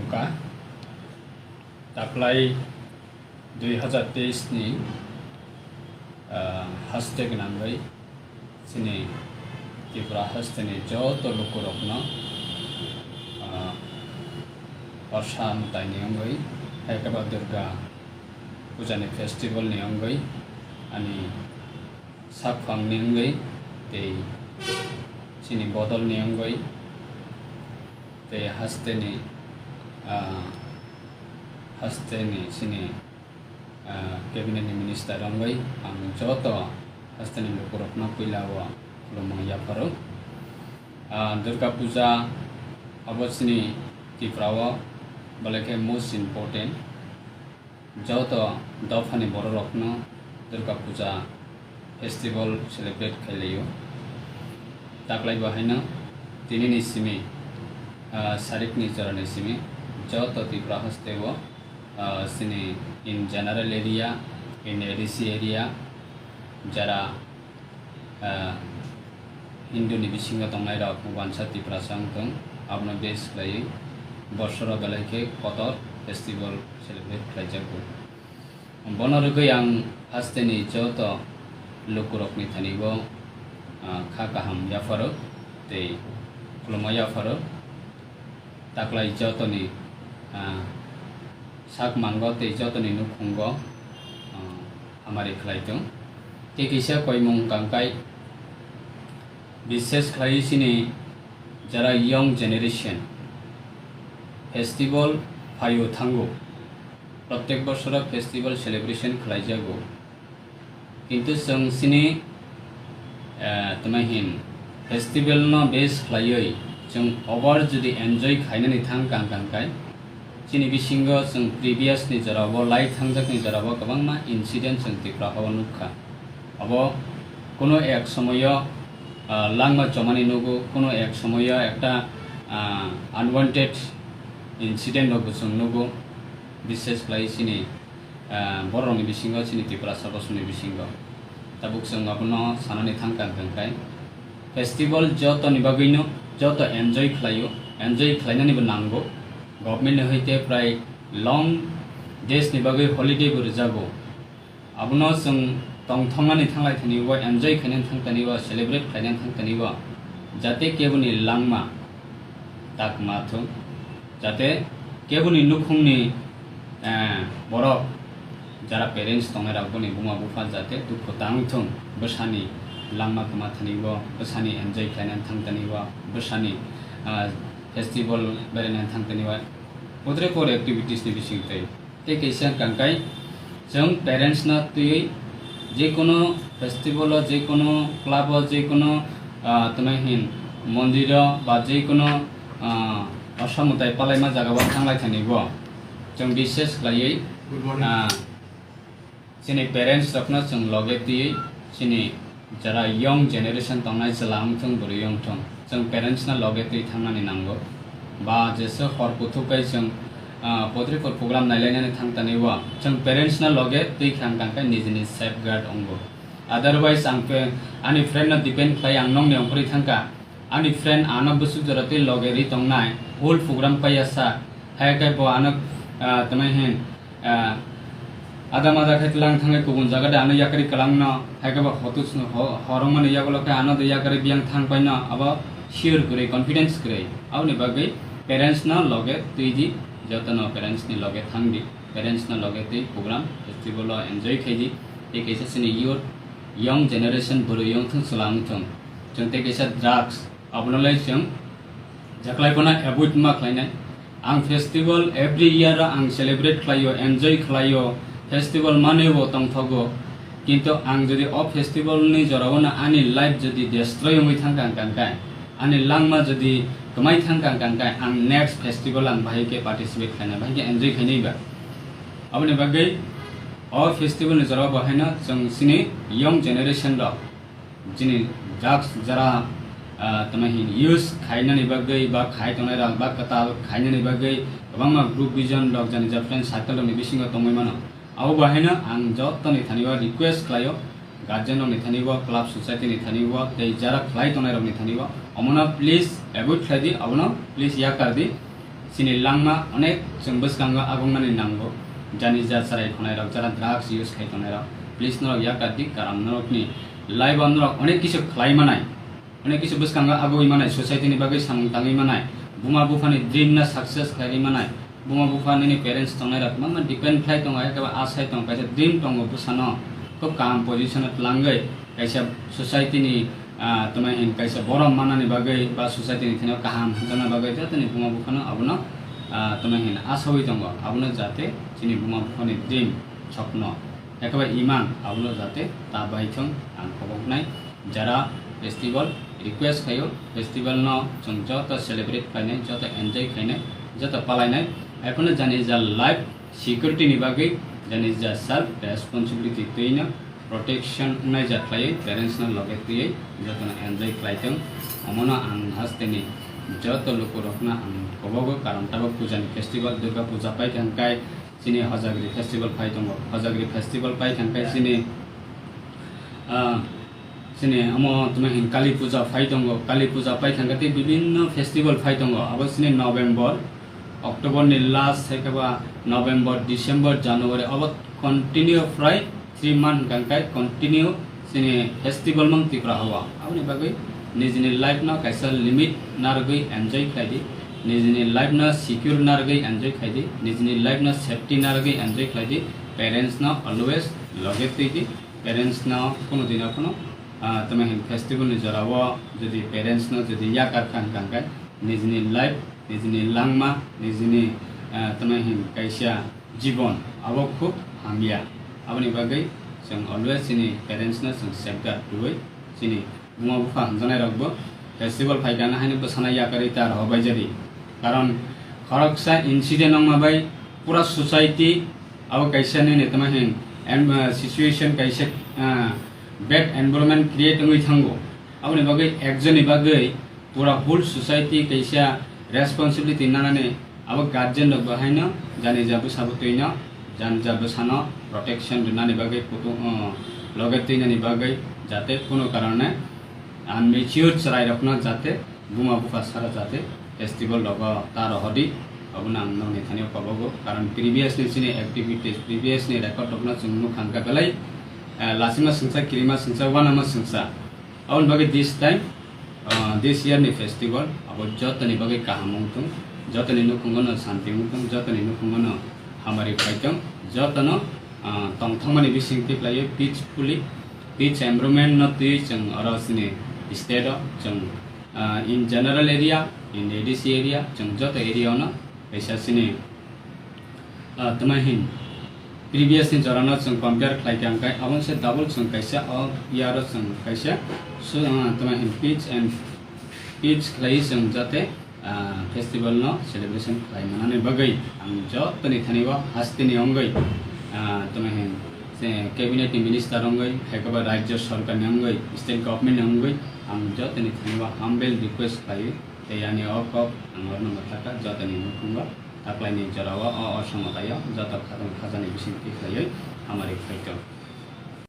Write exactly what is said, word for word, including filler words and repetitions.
Ka, taklai dui hazar teis ni, ah, haste gwnangwi chini Tripura hasteni joto lukurokno, ah, orsa mwtaini wngwi, hai khe ba Durga Puja ni festival ni wngwi ani sakphang ni wngwi tei chini bodol ni wngwi tei hasteni, ah, hasteni chini, ah, cabinet ni minister wngwi ang joto hasteni lukurokno puila o khulumung yapharo. Ah, Durga Puja abo chini Tripura o belai khe most important. Joto dophani bororokno Durga Puja festival celebrate khailaiyo. Taklai bo haino tinini simi, ah, sarikni jorani simi joto Tripura hasteo, ah, chini in general area, in A D C area, jara ah, Hindu ni bisingo tongnai rok wansa Tiprasa wng thung, abono base khlaiwi bosoro belai khe kotor festival celebrate khlai jago. Bono rwgwi ang hasteni joto lukurokni thani bo, ah, kha kaham yapharo tei khulumma yapharo. Taklai jotoni, ah, sak mango tei jotoni nukhungo, ah, hamari khlai tong. Tei kisa koimung kangkai bishes khlai chini jara young generation festival phaio thango. Prottek bosoro festival celebration khlai jago. Kintu chwng chini, eh, tma hin festival no base khlaiwi chwng over jodi enjoy khainani thang kang kang kai, chini bisingo chwng previous ni jora o, lai thangjak ni jora o kwbangma incident chwng Tripura o nukha. Abo kuno ek somoyo, ah, langma chomani nugo, kuno ek somoyo ekta, ah, unwanted incident rokbo chwng nugo, bishes khlai chini ah, bororokni bisingo, chini Tiprasa bosongni bisingo. Tabuk chwng abono sanani thang kha hwnkhe, festival jotoni bagwino joto enjoy khlaio, enjoy khlainanibo nango. Government ni hai tei prai long days ni bagwi holiday bo rwjago. Abono chwng tongthoknani thanglai thani o, enjoy khainani thang thani o, celebrate khlainani thang thani o, jate keboni langma tak ma thung, jate keboni nukhungni, eh, borok jara parents tongnai rok boni buma bupha jate dukhu tang thung, bwsani langma kwma thani o, bwsani enjoy khlainani thang thani o, bwsani, ah, festival berainani thang thani o, pudre pore activities ni bising twi. Tei kaisa kangkai, chwng parents no twiwi jekono festival o, jekono club o, jekono, ah, tma hin mondir o ba jekono, ah, osa mwtai palaima jaga o thanglai thani bo chwng bishes khlaiwi, ah, chini parents rokno chwng loge twiwi chini jara young generation tongnai, chwla wngthung, bwrwi wngthung, chwng parents no loge twi thangnani nango. Ba jesa hor kuthuk kai chwng, ah, potripur program nailainani thang tani o, chwng parents no loge twi khang kang khe nijini safeguard wngo. Otherwise ang pe-, ani friend no depend khlai ang nongni ongkhorwi thangkha. Ani friend ano bwswk jora twi loge ri tongnai, whole program paiya sa, hai khe bo ano, ah, tma hin, ah, ada mada khe tlang thangwi kubun jaga de ano yakari kwlangno, hai khe bo hotus-, ho-, horongmani yagulo khe ano de yakari biyang thang paino, abo sure kwrwi, confidence kwrwi. Aboni bagwi parents no loge twi di, jotono parents ni loge thang di, parents no loge twi program festival o enjoy khai di, tei kaisa chini youth, young generation bwrwi wngthung, chwla wngthung, chwng tei kaisa drugs, abono lai chwng jeklai phano avoid ma khlainai. Ang festival every year o ang celebrate khlaio, enjoy khlaio, festival manwi bo tongthogo. Kintu ang jodi o festival ni jora o no ani life jodi destroy wngwi thang kha, ang kang khe, ani langma jodi kwmai thang kha, ang kang khe, ang next festival ang bahai khe participate khlainai, bahai khe enjoy khainai ba. Aboni bagwi o festival ni jora o bo haino chwng chini young generation rok, chini drugs jara, ah, tma hin use khainani bagwi ba khai tongnai rok ba kwtal khainani bagwi kwbangma group vision rok jani ja friend circle rokni bisingo tongwi mano. Abo bahaino ang jottoni thani o request khlaio, guardian rokni thani o, club society ni thani o, tei jara khlai tongnai rokni thani o, omono please avoid khlai di, abono please yakar di. Chini langma onek chwng bwskango aguknani nango. Jani ja chwrai khonai rok, jara drugs use khai tongnai rok, please norok yakar di, karon norokni life o norok onek kisu khlai manai, onek kisu bwskango agui manai, society ni bagwi samung tangwi manai, buma buphani dream no success khlaiwi manai, buma bupha nini parents tongnai rok kwbangma depend khlai tongo, ekeba asai tongo, kaisa dream tongo bwsano, khub kaham position o twlangwi kaisa society ni ah, tamo hin kaisa borom manani bagwi ba society ni thani kaham hwnjakna bagwi jotoni buma buphano abono, ah, tamo hin asawi tongo, abono jate chini buma buphani dream, sokno, ekaba imang abono jate ta bai thung ang koboknai. Jara festival request khaio, festival no chwng joto celebrate khlainai, joto enjoy khlainai, joto palainai, haiphano jani ja life security ni bagwi jani ja self responsibility twino protection wngnai ja khlaiwi parents no loge twiwi jotono enjoy khlai thung. Omono ang hasteni joto lukurokno ang kobogo, karon tabuk pujani festival, Durga puja pai thangkai chini Hojagri festival phai tongo. Hojagri festival pai thangkai chini, ah, chini omo tamo hin Kali puja phai tongo. Kali puja pai thangkai tei bibinno festival phai tongo. Abo chini November, October ni last, hai khe ba November, December, January, abo continue prai three month hwnkha khe continue chini festival mang Tripura hao. Aboni bagwi nijini life no kaisa limit narwgwi enjoy khlai di, nijini life no secure narwgwi enjoy khlai di, nijini life no safety narwgwi enjoy khlai di, parents no always loge twi di, parents no kunu dino kunu, ah, tamo hin festival ni jora o jodi parents no jodi yakar kha hwnkha khe nijini life, nijini langma, nijini, ah, tamo hin kaisa jibon, abo khub hamya. Aboni bagwi chwng always chini parents no chwng safeguard rwui, chini buma bupha hamjaknai rokbo festival phaikha na haino bwsana yakarwi ta rohor bai jadi. Karon khoroksa incident wngma bai pura society abo kaisa nini tamo hin em, ah, situation kaisa, ah, bad environment create wngwi thango. Aboni bagwi ekjonni bagwi pura whole society kaisa responsibility nanani, abo guardian rok bo haino jani ja bwsa bwtwi no, jani ja bwsa no protection rwnani bagwi kutung, uh, loge twinani bagwi, jate kunu karone unmature chwrai rok no jate buma bupha sara jate festival rogo ta rohor di. Abono ang nokni thani o kobogo, karon previous ni chini activities, previous ni record rok no chwng nukha hwnkha belai, uh, lachima swngsa, kirima swngsa, uanama swngsa. Aboni bagwi this time, ah, this year ni festival abo jotoni bagwi kaham wngthung, jotoni nukhungo no santi wngthung, jotoni nukhungo no hamari phaithung, jotono, ah, tongthokmani bising twi khlaiwi peacefully, peace environment no twi chwng oro chini state o chwng, ah, in general area, in A D C area, chwng joto area o no kaisa chini, ah, tamo hin previous ni jora no chwng compare khlai kha hwnkhe, aboni se double chwng kaisa o year o chwng kaisa su-, ah, tamo hin peace and peace khlai chwng jate, ah, festival no celebration khlai manani bagwi ang jotoni thani o hasteni wngwi, ah, tamo hin se cabinet ni minister wngwi, hai khe ba rajya sarkar ni wngwi, state government ni wngwi ang jotoni thani o humble request khlai tei ani o kok ang orno mwthaka jotoni nukhungo. Taklaini jorao o, o somotaio joto khatang khajani bising tikhlaiwi hamari phaikha.